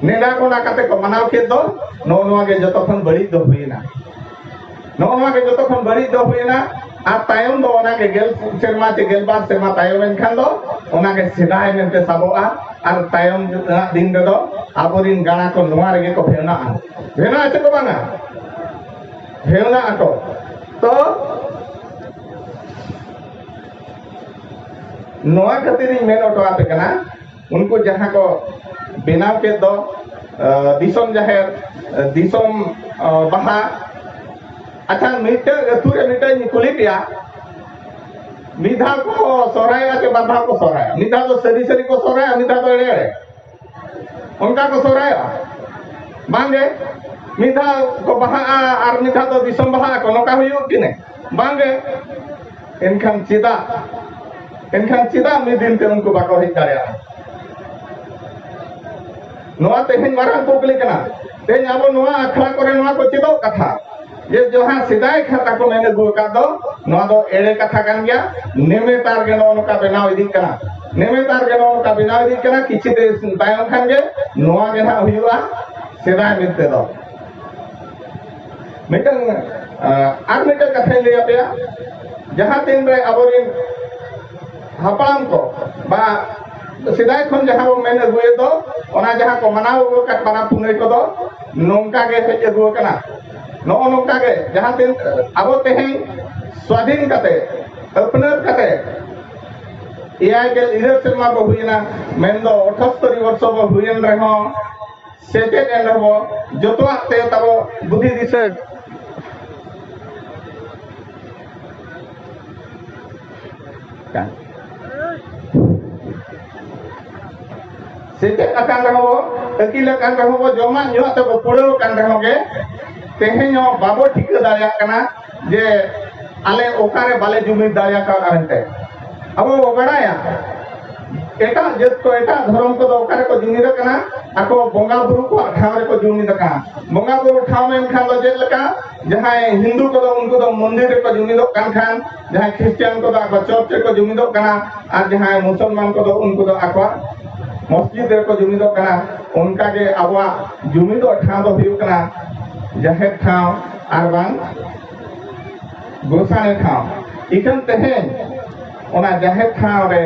ᱱᱮᱰᱟ ᱜᱚᱸᱰᱟ ᱠᱟᱛᱮ ᱠᱚ ᱢᱟᱱᱟᱣ ᱠᱮᱫ ᱫᱚ, ᱱᱚᱜᱼᱚ ᱱᱚᱣᱟ ᱜᱮ ᱡᱚᱛᱚ ᱠᱷᱚᱱ ᱵᱟᱹᱲᱤᱡ ᱫᱚ ᱦᱩᱭᱮᱱᱟ᱾ ᱱᱚᱜᱼᱚ ᱱᱚᱣᱟ ᱜᱮ ᱡᱚᱛᱚ ᱠᱷᱚᱱ ᱵᱟᱹᱲᱤᱡ ᱫᱚ ᱦᱩᱭᱮᱱᱟ᱾ ᱟᱨ ᱛᱟᱭᱚᱢ ᱫᱚ ᱚᱱᱟ ᱜᱮ ᱜᱮᱞ ᱥᱮᱨᱢᱟ ᱪᱮ ᱜᱮᱞᱵᱟᱨ ᱥᱮᱨᱢᱟ ᱛᱟᱭᱚᱢ ᱮᱱ ᱠᱷᱟᱱ ᱫᱚ ᱚᱱᱟ ᱜᱮ ᱥᱮᱫᱟᱭ ᱢᱮᱱᱛᱮ ᱥᱟᱵᱚᱜᱼᱟ᱾ ᱟᱨ ᱛᱟᱭᱚᱢ ᱨᱮᱱᱟᱜ ᱫᱤᱱ ᱨᱮᱫᱚ ᱟᱵᱚᱨᱤᱱ ᱜᱟᱬᱟ ᱠᱚ ᱱᱚᱣᱟ ᱨᱮᱜᱮ ᱠᱚ ᱵᱷᱮᱣᱱᱟᱜᱼᱟ᱾ ᱵᱷᱮᱣᱱᱟᱜ ᱟᱪᱮ ᱠᱚ ᱵᱟᱝᱟ? ᱵᱷᱮᱣᱱᱟᱜ ᱟᱠᱚ᱾ ᱛᱚ ᱱᱚᱣᱟ ᱠᱷᱟᱹᱛᱤᱨ ᱤᱧ ᱢᱮᱱ ᱦᱚᱴᱚ ᱟᱯᱮ ᱠᱟᱱᱟ, ᱩᱱᱠᱩ ᱡᱟᱦᱟᱸ ᱠᱚ ᱵᱮᱱᱟᱣ ᱠᱮᱫ ᱫᱚ, ᱟᱸ, ᱫᱤᱥᱚᱢ ᱡᱟᱦᱮᱨ, ᱟᱸ, ᱫᱤᱥᱚᱢ, ᱟᱸ, ᱵᱟᱦᱟ᱾ ᱟᱪᱪᱷᱟ, ᱢᱤᱫᱴᱟᱝ ᱟᱹᱛᱩ ᱨᱮ ᱢᱤᱫᱴᱟᱝ ᱤᱧ ᱠᱩᱞᱤ ᱯᱮᱭᱟ, ᱢᱤᱫ ᱫᱷᱟᱣ ᱠᱚ ᱥᱚᱦᱨᱟᱭᱚᱜᱼᱟ ᱪᱮ ᱵᱟᱨ ᱫᱷᱟᱣ ᱠᱚ ᱥᱚᱦᱨᱟᱭᱚᱜᱼᱟ? ᱢᱤᱫ ᱫᱷᱟᱣ ᱫᱚ ᱥᱟᱹᱨᱤ ᱥᱟᱹᱨᱤ ᱠᱚ ᱥᱚᱦᱨᱟᱭᱚᱜᱼᱟ, ᱢᱤᱫ ᱫᱷᱟᱣ ᱫᱚ ᱮᱲᱮ ᱮᱲᱮ᱾ ᱚᱱᱠᱟ ᱠᱚ ᱥᱚᱦᱨᱟᱭᱚᱜᱼᱟ? ᱵᱟᱝᱜᱮ᱾ ᱢᱤᱫ ᱫᱷᱟᱣ ᱠᱚ ᱵᱟᱦᱟᱜᱼᱟ ᱟᱨ ᱢᱤᱫ ᱫᱷᱟᱣ ᱫᱚ ᱫᱤᱥᱚᱢ ᱵᱟᱦᱟᱜ ᱟᱠᱚ, ᱱᱚᱝᱠᱟ ᱦᱩᱭᱩᱜ ᱠᱤᱱᱟ? ᱵᱟᱝᱜᱮ᱾ ᱮᱱᱠᱷᱟᱱ ᱪᱮᱫᱟᱜ, ᱮᱱᱠᱷᱟᱱ ᱪᱮᱫᱟᱜ ᱢᱤᱫ ᱫᱤᱱ ᱛᱮ ᱩᱱᱠᱩ ᱵᱟᱠᱚ ᱦᱮᱡ ᱫᱟᱲᱮᱭᱟᱜᱼᱟ? ᱱᱚᱣᱟ ᱛᱮᱦᱮᱧ ᱢᱟᱨᱟᱝ ᱠᱩᱠᱞᱤ ᱠᱟᱱᱟ᱾ ᱛᱮᱦᱮᱧ ᱟᱵᱚ ᱱᱚᱣᱟ ᱟᱠᱷᱲᱟ ᱠᱚᱨᱮ ᱱᱚᱣᱟ ᱠᱚ ᱪᱮᱫᱚᱜ ᱠᱟᱛᱷᱟ, ᱡᱮ ᱡᱟᱦᱟᱸ ᱥᱮᱫᱟᱭ ᱠᱷᱚᱱ ᱛᱟᱠᱚ ᱢᱮᱱ ᱟᱹᱜᱩ ᱟᱠᱟᱫ ᱫᱚ, ᱱᱚᱣᱟ ᱫᱚ ᱮᱲᱮ ᱠᱟᱛᱷᱟ ᱠᱟᱱ ᱜᱮᱭᱟ᱾ ᱱᱮᱢᱮᱛᱟᱨ ᱜᱮ ᱱᱚᱜᱼᱚ ᱱᱚᱝᱠᱟ ᱵᱮᱱᱟᱣ ᱤᱫᱤᱜ ᱠᱟᱱᱟ, ᱱᱮᱢᱮᱛᱟᱨ ᱜᱮ ᱱᱚᱜᱼᱚ ᱱᱚᱝᱠᱟ ᱵᱮᱱᱟᱣ ᱤᱫᱤᱜ ᱠᱟᱱᱟ᱾ ᱠᱤᱪᱷᱩ ᱫᱤᱱ ᱛᱟᱭᱚᱢ ᱠᱷᱟᱱ ᱜᱮ ᱱᱚᱣᱟ ᱜᱮ ᱱᱟᱦᱟᱜ ᱦᱩᱭᱩᱜᱼᱟ ᱥᱮᱫᱟᱭ ᱢᱮᱱᱛᱮ ᱫᱚ᱾ ᱢᱤᱫᱴᱟᱝ, ᱟᱨ ᱢᱤᱫᱴᱟᱝ ᱠᱟᱛᱷᱟᱧ ᱞᱟᱹᱭ ᱟᱯᱮᱭᱟ᱾ ᱡᱟᱦᱟᱸ ᱛᱤᱱ ᱨᱮ ᱟᱵᱚᱨᱮᱱ ᱦᱟᱯᱲᱟᱢ ᱠᱚ ᱵᱟ ᱥᱮᱫᱟᱭ ᱠᱷᱚᱱ ᱡᱟᱦᱟᱸ ᱵᱚᱱ ᱢᱮᱱ ᱟᱹᱜᱩᱭᱮᱫ ᱫᱚ, ᱚᱱᱟ ᱡᱟᱦᱟᱸ ᱠᱚ ᱢᱟᱱᱟᱣ ᱟᱹᱜᱩ ᱟᱠᱟᱫ ᱯᱟᱨᱟᱵᱽ ᱯᱩᱱᱟᱹᱭ ᱠᱚᱫᱚ ᱱᱚᱝᱠᱟ ᱜᱮ ᱦᱮᱡ ᱟᱹᱜᱩ ᱟᱠᱟᱱᱟ᱾ ᱱᱚᱜᱼᱚ ᱱᱚᱝᱠᱟ ᱜᱮ ᱡᱟᱦᱟᱸ ᱛᱤᱱ ᱟᱵᱚ ᱛᱮᱦᱮᱧ ᱥᱣᱟᱫᱷᱤᱱ ᱠᱟᱛᱮ, ᱟᱹᱯᱱᱟᱹᱨ ᱠᱟᱛᱮ ᱮᱭᱟᱭ ᱜᱮᱞ ᱤᱨᱟᱹᱞ ᱥᱮᱨᱢᱟ ᱵᱚ ᱦᱩᱭᱮᱱᱟ, ᱢᱮᱱᱫᱚ ᱟᱴᱷᱟᱛᱛᱳᱨ ᱵᱚᱨᱥᱚ ᱵᱚ ᱦᱩᱭᱮᱱ ᱨᱮᱦᱚᱸ, ᱥᱮᱪᱮᱫ ᱮᱱ ᱨᱮᱦᱚᱸ ᱵᱚ, ᱡᱚᱛᱚᱣᱟᱜ ᱛᱮ ᱛᱟᱵᱚ ᱵᱩᱫᱷᱤ ᱫᱤᱥᱟᱹ ᱥᱮᱪᱮᱫ ᱟᱠᱟᱱ ᱨᱮᱦᱚᱸ ᱵᱚ, ᱟᱹᱠᱤᱞ ᱟᱠᱟᱱ ᱨᱮᱦᱚᱸ ᱵᱚ, ᱡᱚᱢᱟᱜ ᱧᱩᱣᱟᱜ ᱛᱮᱵᱚ ᱠᱩᱲᱟᱹᱣ ᱟᱠᱟᱱ ᱨᱮᱦᱚᱸ ᱜᱮ, ᱛᱮᱦᱮᱧ ᱦᱚᱸ ᱵᱟᱵᱚ ᱴᱷᱤᱠᱟᱹ ᱫᱟᱲᱮᱭᱟᱜ ᱠᱟᱱᱟ ᱡᱮ ᱟᱞᱮ ᱚᱠᱟᱨᱮ ᱵᱟᱞᱮ ᱡᱩᱢᱤᱫ ᱫᱟᱲᱮᱭᱟᱠᱟᱣᱫᱟ ᱢᱮᱱᱛᱮ᱾ ᱟᱵᱚ ᱵᱚ ᱵᱟᱲᱟᱭᱟ, ᱮᱴᱟᱜ ᱡᱟᱹᱛ ᱠᱚ, ᱮᱴᱟᱜ ᱫᱷᱚᱨᱚᱢ ᱠᱚᱫᱚ ᱚᱠᱟ ᱨᱮᱠᱚ ᱡᱩᱢᱤᱫ ᱟᱠᱟᱱᱟ? ᱟᱠᱚ ᱵᱚᱸᱜᱟ ᱵᱩᱨᱩ ᱠᱚᱣᱟᱜ ᱴᱷᱟᱶ ᱨᱮᱠᱚ ᱡᱩᱢᱤᱫ ᱟᱠᱟᱱᱟ᱾ ᱵᱚᱸᱜᱟ ᱵᱩᱨᱩ ᱴᱷᱟᱶ ᱢᱮᱱᱠᱷᱟᱱ ᱫᱚ ᱪᱮᱫ ᱞᱮᱠᱟ? ᱡᱟᱦᱟᱸᱭ ᱦᱤᱱᱫᱩ ᱠᱚᱫᱚ ᱩᱱᱠᱩ ᱫᱚ ᱢᱚᱱᱫᱤᱨ ᱨᱮᱠᱚ ᱡᱩᱢᱤᱫᱚᱜ ᱠᱟᱱ ᱠᱷᱟᱱ, ᱡᱟᱦᱟᱸᱭ ᱠᱷᱨᱤᱥᱴᱟᱱ ᱠᱚᱫᱚ ᱟᱠᱚ ᱪᱚᱨᱪ ᱨᱮᱠᱚ ᱡᱩᱢᱤᱫᱚᱜ ᱠᱟᱱᱟ, ᱟᱨ ᱡᱟᱦᱟᱸᱭ ᱢᱩᱥᱚᱞᱢᱟᱱ ᱠᱚᱫᱚ ᱩᱱᱠᱩ ᱫᱚ ᱟᱠᱚᱣᱟᱜ ᱢᱚᱥᱡᱤᱫ ᱨᱮᱠᱚ ᱡᱩᱢᱤᱫᱚᱜ ᱠᱟᱱᱟ᱾ ᱚᱱᱠᱟᱜᱮ ᱟᱵᱚᱣᱟᱜ ᱡᱩᱢᱤᱫᱚᱜ ᱴᱷᱟᱶ ᱫᱚ ᱦᱩᱭᱩᱜ ᱠᱟᱱᱟ ᱡᱟᱦᱮᱨ ᱴᱷᱟᱶ ᱟᱨ ᱵᱟᱝ ᱜᱳᱥᱟᱲᱮ ᱴᱷᱟᱶ᱾ ᱤᱠᱷᱟᱹᱱ ᱛᱮᱦᱮᱧ ᱚᱱᱟ ᱡᱟᱦᱮᱨ ᱴᱷᱟᱶ ᱨᱮ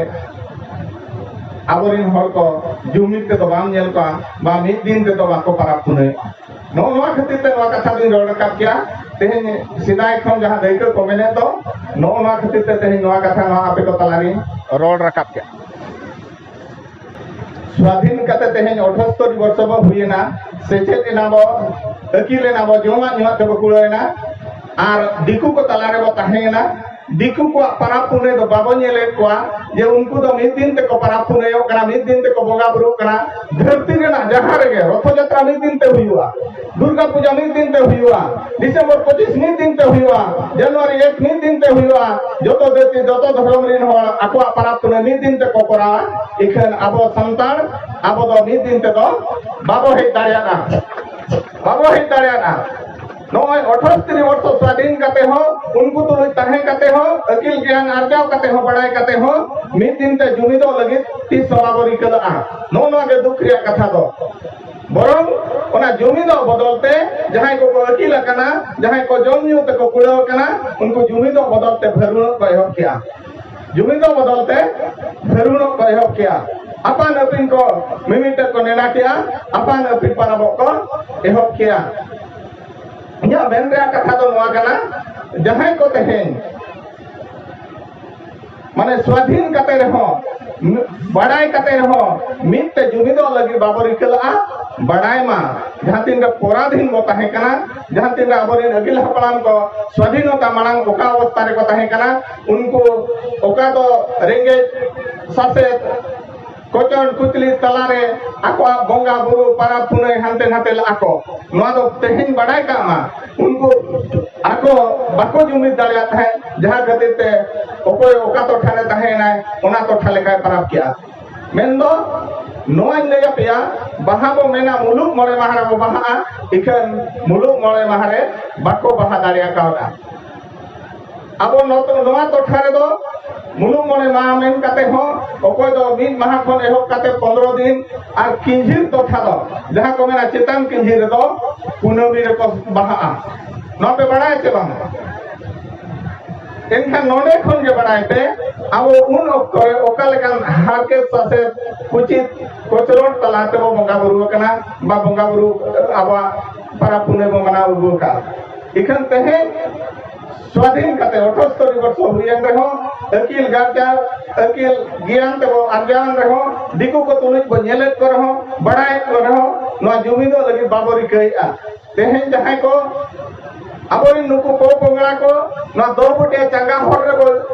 ᱟᱵᱚᱨᱮᱱ ᱦᱚᱲ ᱠᱚ ᱡᱩᱢᱤᱫ ᱛᱮᱫᱚ ᱵᱟᱢ ᱧᱮᱞ ᱠᱚᱣᱟ, ᱵᱟ ᱢᱤᱫ ᱫᱤᱱ ᱛᱮᱫᱚ ᱵᱟᱠᱚ ᱯᱟᱨᱟᱵᱽ ᱯᱩᱱᱟᱹᱭᱚᱜᱼᱟ᱾ ᱱᱚᱜᱼᱚ ᱱᱚᱣᱟ ᱠᱷᱟᱹᱛᱤᱨ ᱛᱮ ᱱᱚᱣᱟ ᱠᱟᱛᱷᱟ ᱫᱚᱧ ᱨᱚᱲ ᱨᱟᱠᱟᱵ ᱠᱮᱜᱼᱟ᱾ ᱛᱮᱦᱮᱧ ᱥᱮᱫᱟᱭ ᱠᱷᱚᱱ ᱡᱟᱦᱟᱸ ᱫᱟᱹᱭᱠᱟᱹ ᱠᱚ ᱢᱮᱱᱮᱫ ᱫᱚ, ᱱᱚᱜᱼᱚ ᱱᱚᱣᱟ ᱠᱷᱟᱹᱛᱤᱨ ᱛᱮ ᱛᱮᱦᱮᱧ ᱱᱚᱣᱟ ᱠᱟᱛᱷᱟ ᱱᱚᱣᱟ ᱟᱯᱮ ᱠᱚ ᱛᱟᱞᱟᱨᱤᱧ ᱨᱚᱲ ᱨᱟᱠᱟᱵ ᱠᱮᱜᱼᱟ᱾ ᱥᱣᱟᱫᱷᱤᱱ ᱠᱟᱛᱮ ᱛᱮᱦᱮᱧ ᱟᱴᱷᱟᱛᱛᱳᱨ ᱵᱚᱨᱥᱚ ᱵᱚ ᱦᱩᱭᱮᱱᱟ, ᱥᱮᱪᱮᱫ ᱮᱱᱟ ᱵᱚ, ᱟᱹᱠᱤᱞ ᱮᱱᱟ ᱵᱚ, ᱡᱚᱢᱟᱜ ᱧᱩᱣᱟᱜ ᱛᱮᱵᱚ ᱠᱩᱲᱟᱹᱣ ᱮᱱᱟ, ᱟᱨ ᱫᱤᱠᱩ ᱠᱚ ᱛᱟᱞᱟ ᱨᱮᱵᱚ ᱛᱟᱦᱮᱸᱭᱮᱱᱟ᱾ ᱫᱤᱠᱩ ᱠᱚᱣᱟᱜ ᱯᱟᱨᱟᱵᱽ ᱯᱩᱱᱟᱹᱭ ᱫᱚ ᱵᱟᱵᱚ ᱧᱮᱞᱮᱫ ᱠᱚᱣᱟ ᱡᱮ ᱩᱱᱠᱩ ᱫᱚ ᱢᱤᱫ ᱫᱤᱱ ᱛᱮᱠᱚ ᱯᱟᱨᱟᱵᱽ ᱯᱩᱱᱟᱹᱭᱚᱜ ᱠᱟᱱᱟ, ᱢᱤᱫ ᱫᱤᱱ ᱛᱮᱠᱚ ᱵᱚᱸᱜᱟ ᱵᱩᱨᱩᱜ ᱠᱟᱱᱟ᱾ ᱫᱷᱟᱹᱨᱛᱤ ᱨᱮᱱᱟᱜ ᱡᱟᱦᱟᱸ ᱨᱮᱜᱮ ᱨᱚᱛᱷᱚ ᱡᱟᱛᱨᱟ ᱢᱤᱫ ᱫᱤᱱ ᱛᱮ ᱦᱩᱭᱩᱜᱼᱟ, ᱫᱩᱨᱜᱟ ᱯᱩᱡᱟ ᱢᱤᱫ ᱫᱤᱱ ᱛᱮ ᱦᱩᱭᱩᱜᱼᱟ, ᱰᱤᱥᱮᱢᱵᱚᱨ ᱯᱚᱸᱪᱤᱥ ᱢᱤᱫ ᱫᱤᱱ ᱛᱮ ᱦᱩᱭᱩᱜᱼᱟ, ᱡᱟᱱᱩᱣᱟᱨᱤ ᱮᱠ ᱢᱤᱫ ᱫᱤᱱ ᱛᱮ ᱦᱩᱭᱩᱜᱼᱟ᱾ ᱡᱚᱛᱚ ᱡᱟᱹᱛᱤ, ᱡᱚᱛᱚ ᱫᱷᱚᱨᱚᱢ ᱨᱮᱱ ᱦᱚᱲ ᱟᱠᱚᱣᱟᱜ ᱯᱟᱨᱟᱵᱽ ᱯᱩᱱᱟᱹᱭ ᱢᱤᱫ ᱫᱤᱱ ᱛᱮᱠᱚ ᱠᱚᱨᱟᱣᱟ᱾ ᱤᱠᱷᱟᱹᱱ ᱟᱵᱚ ᱥᱟᱱᱛᱟᱲ, ᱟᱵᱚ ᱫᱚ ᱢᱤᱫ ᱫᱤᱱ ᱛᱮᱫᱚ ᱵᱟᱵᱚ ᱦᱮᱡ ᱫᱟᱲᱮᱭᱟᱜᱼᱟ, ᱵᱟᱵᱚ ᱦᱮᱡ ᱫᱟᱲᱮᱭᱟᱜᱼᱟ᱾ ᱱᱚᱜᱼᱚᱭ ᱟᱴᱷᱟᱥᱴᱤ ᱵᱚᱨᱥᱚ ᱥᱟᱹᱫᱷᱤᱱ ᱠᱟᱛᱮ ᱦᱚᱸ, ᱩᱱᱠᱩ ᱛᱩᱞᱩᱡ ᱛᱟᱦᱮᱸ ᱠᱟᱛᱮ ᱦᱚᱸ, ᱟᱹᱠᱤᱞ ᱜᱮᱭᱟᱱ ᱟᱨᱡᱟᱣ ᱠᱟᱛᱮ ᱦᱚᱸ, ᱵᱟᱲᱟᱭ ᱠᱟᱛᱮ ᱦᱚᱸ ᱢᱤᱫ ᱫᱤᱱ ᱛᱮ ᱡᱩᱢᱤᱫᱚᱜ ᱞᱟᱹᱜᱤᱫ ᱛᱤᱥ ᱦᱚᱸ ᱵᱟᱵᱚ ᱨᱤᱠᱟᱹ ᱞᱟᱜᱼᱟ᱾ ᱱᱚᱜᱼᱚ ᱱᱚᱣᱟ ᱜᱮ ᱫᱩᱠ ᱨᱮᱭᱟᱜ ᱠᱟᱛᱷᱟ ᱫᱚ᱾ ᱵᱚᱨᱚᱝ ᱚᱱᱟ ᱡᱩᱢᱤᱫᱚᱜ ᱵᱚᱫᱚᱞ ᱛᱮ ᱡᱟᱦᱟᱸᱭ ᱠᱚᱠᱚ ᱟᱹᱠᱤᱞ ᱟᱠᱟᱱᱟ, ᱡᱟᱦᱟᱸᱭ ᱠᱚ ᱡᱚᱢ ᱧᱩ ᱛᱮᱠᱚ ᱠᱩᱲᱟᱹᱣ ᱟᱠᱟᱱᱟ, ᱩᱱᱠᱩ ᱡᱩᱢᱤᱫᱚᱜ ᱵᱚᱫᱚᱞ ᱛᱮ ᱵᱷᱟᱹᱨᱩᱲᱚᱜ ᱠᱚ ᱮᱦᱚᱵ ᱠᱮᱜᱼᱟ᱾ ᱡᱩᱢᱤᱫᱚᱜ ᱵᱚᱫᱚᱞ ᱛᱮ ᱵᱷᱟᱹᱨᱩᱲᱚᱜ ᱠᱚ ᱮᱦᱚᱵ ᱠᱮᱜᱼᱟ᱾ ᱟᱯᱟᱱ ᱟᱹᱯᱤᱱ ᱠᱚ ᱢᱤᱢᱤᱫᱴᱟᱝ ᱠᱚ ᱱᱮᱰᱟ ᱠᱮᱜᱼᱟ, ᱟᱯᱟᱱ ᱟᱹᱯᱤᱱ ᱯᱟᱨᱟᱵᱚᱜ ᱠᱚ ᱮᱦᱚᱵ ᱠᱮᱜᱼᱟ᱾ ᱤᱧᱟᱹᱜ ᱢᱮᱱ ᱨᱮᱭᱟᱜ ᱠᱟᱛᱷᱟ ᱫᱚ ᱱᱚᱣᱟ ᱠᱟᱱᱟ, ᱡᱟᱦᱟᱸᱭ ᱠᱚ ᱛᱮᱦᱮᱧ ᱢᱟᱱᱮ ᱥᱣᱟᱫᱷᱤᱱ ᱠᱟᱛᱮ ᱨᱮᱦᱚᱸ, ᱵᱟᱲᱟᱭ ᱠᱟᱛᱮ ᱨᱮᱦᱚᱸ ᱢᱤᱫ ᱛᱮ ᱡᱩᱢᱤᱫᱚᱜ ᱞᱟᱹᱜᱤᱫ ᱵᱟᱵᱚ ᱨᱤᱠᱟᱹ ᱞᱟᱜᱼᱟ᱾ ᱵᱟᱲᱟᱭ ᱢᱟ, ᱡᱟᱦᱟᱸ ᱛᱤᱱ ᱨᱮ ᱯᱚᱨᱟᱫᱷᱤᱱ ᱵᱚ ᱛᱟᱦᱮᱸ ᱠᱟᱱᱟ, ᱡᱟᱦᱟᱸ ᱛᱤᱱ ᱨᱮ ᱟᱵᱚᱨᱮᱱ ᱟᱹᱜᱤᱞ ᱦᱟᱯᱲᱟᱢ ᱠᱚ ᱥᱣᱟᱫᱷᱤᱱᱚᱛᱟ ᱢᱟᱲᱟᱝ ᱚᱠᱟ ᱚᱵᱚᱥᱛᱟ ᱨᱮᱠᱚ ᱛᱟᱦᱮᱸ ᱠᱟᱱᱟ, ᱩᱱᱠᱩ ᱚᱠᱟ ᱫᱚ ᱨᱮᱸᱜᱮᱡ ᱥᱟᱥᱮᱛ, ᱠᱚᱪᱚᱲ ᱠᱩᱪᱞᱤ ᱛᱟᱞᱟᱨᱮ ᱟᱠᱚᱣᱟᱜ ᱵᱚᱸᱜᱟ ᱵᱩᱨᱩ, ᱯᱟᱨᱟᱵᱽ ᱯᱩᱱᱟᱹᱭ ᱦᱟᱱᱛᱮ ᱱᱟᱛᱮ ᱞᱟᱜᱼᱟ ᱠᱚ᱾ ᱱᱚᱣᱟ ᱫᱚ ᱛᱮᱦᱮᱧ ᱵᱟᱰᱟᱭ ᱠᱟᱜ ᱢᱟ, ᱩᱱᱠᱩ ᱟᱠᱚ ᱵᱟᱠᱚ ᱡᱩᱢᱤᱫ ᱫᱟᱲᱮᱭᱟᱜ ᱛᱟᱦᱮᱸᱫ, ᱡᱟᱦᱟᱸ ᱠᱷᱟᱹᱛᱤᱨ ᱛᱮ ᱚᱠᱚᱭ ᱚᱠᱟ ᱴᱚᱴᱷᱟ ᱨᱮ ᱛᱟᱦᱮᱸᱭᱮᱱᱟᱭ, ᱚᱱᱟ ᱴᱚᱴᱷᱟ ᱞᱮᱠᱟᱭ ᱯᱟᱨᱟᱵᱽ ᱠᱮᱜᱼᱟ᱾ ᱢᱮᱱᱫᱚ ᱱᱚᱣᱟᱧ ᱞᱟᱹᱭ ᱟᱯᱮᱭᱟ, ᱵᱟᱦᱟ ᱵᱚ ᱢᱮᱱᱟ ᱢᱩᱞᱩᱜ ᱢᱚᱬᱮ ᱢᱟᱦᱟ ᱨᱮᱵᱚ ᱵᱟᱦᱟᱜᱼᱟ, ᱤᱠᱷᱟᱹᱱ ᱢᱩᱞᱩᱜ ᱢᱚᱬᱮ ᱢᱟᱦᱟ ᱨᱮ ᱵᱟᱠᱚ ᱵᱟᱦᱟ ᱫᱟᱲᱮ ᱠᱟᱣᱫᱟ᱾ ᱟᱵᱚ ᱱᱚᱛ-, ᱱᱚᱣᱟ ᱴᱚᱴᱷᱟ ᱨᱮᱫᱚ ᱢᱩᱞᱩᱜ ᱢᱚᱬᱮ ᱢᱟᱦᱟ ᱢᱮᱱ ᱠᱟᱛᱮ ᱦᱚᱸ ᱚᱠᱚᱭ ᱫᱚ ᱢᱤᱫ ᱢᱟᱦᱟ ᱠᱷᱚᱱ ᱮᱦᱚᱵ ᱠᱟᱛᱮ ᱯᱚᱱᱨᱚ ᱫᱤᱱ, ᱟᱨ ᱠᱤᱧᱡᱷᱤᱨ ᱴᱚᱴᱷᱟ ᱫᱚ, ᱡᱟᱦᱟᱸ ᱠᱚ ᱢᱮᱱᱟ ᱪᱮᱛᱟᱱ ᱠᱤᱧᱡᱷᱤᱨ ᱨᱮᱫᱚ ᱠᱩᱱᱟᱹᱢᱤ ᱨᱮᱠᱚ ᱵᱟᱦᱟᱜᱼᱟ᱾ ᱱᱚᱣᱟ ᱯᱮ ᱵᱟᱲᱟᱭᱟ ᱪᱮ ᱵᱟᱝ? ᱮᱱᱠᱷᱟᱱ ᱱᱚᱰᱮ ᱠᱷᱚᱱ ᱜᱮ ᱵᱟᱲᱟᱭ ᱯᱮ, ᱟᱵᱚ ᱩᱱ ᱚᱠᱛᱚ ᱨᱮ ᱚᱠᱟ ᱞᱮᱠᱟᱱ ᱦᱟᱨᱠᱮᱛ ᱥᱟᱥᱮᱛ, ᱠᱩᱪᱤᱛ ᱠᱚᱪᱞᱚᱱ ᱛᱟᱞᱟ ᱛᱮᱵᱚ ᱵᱚᱸᱜᱟ ᱵᱩᱨᱩ ᱟᱠᱟᱱᱟ, ᱵᱟ ᱵᱚᱸᱜᱟ ᱵᱩᱨᱩ ᱟᱵᱚᱣᱟᱜ ᱯᱟᱨᱟᱵᱽ ᱯᱩᱱᱟᱹᱭ ᱵᱚ ᱢᱟᱱᱟᱣ ᱟᱹᱜᱩ ᱟᱠᱟᱫ᱾ ᱤᱠᱷᱟᱹᱱ ᱛᱮᱦᱮᱧ ᱥᱣᱟᱫᱷᱤᱱ ᱠᱟᱛᱮ ᱟᱴᱷᱟᱥᱴᱤ ᱵᱚᱨᱥᱚ ᱦᱩᱭᱮᱱ ᱨᱮᱦᱚᱸ, ᱟᱹᱠᱤᱞ ᱜᱟᱨᱡᱟᱱ, ᱟᱹᱠᱤᱞ ᱜᱮᱭᱟᱱ ᱛᱮᱵᱚ ᱟᱨᱡᱟᱣᱮᱱ ᱨᱮᱦᱚᱸ, ᱫᱤᱠᱩ ᱠᱚ ᱛᱩᱞᱩᱡ ᱵᱚ ᱧᱮᱞᱮᱫ ᱠᱚ ᱨᱮᱦᱚᱸ, ᱵᱟᱲᱟᱭᱮᱫ ᱠᱚ ᱨᱮᱦᱚᱸ, ᱱᱚᱣᱟ ᱡᱩᱢᱤᱫᱚᱜ ᱞᱟᱹᱜᱤᱫ ᱵᱟᱵᱚ ᱨᱤᱠᱟᱹᱭᱮᱫᱼᱟ᱾ ᱛᱮᱦᱮᱧ ᱡᱟᱦᱟᱸᱭ ᱠᱚ ᱟᱵᱚᱨᱮᱱ ᱱᱩᱠᱩ ᱯᱚᱼᱯᱚᱝᱲᱟ ᱠᱚ ᱱᱚᱣᱟ ᱫᱚᱦᱚ ᱵᱩᱴᱟᱹ ᱪᱟᱸᱜᱟ ᱦᱚᱨ ᱨᱮᱵᱚ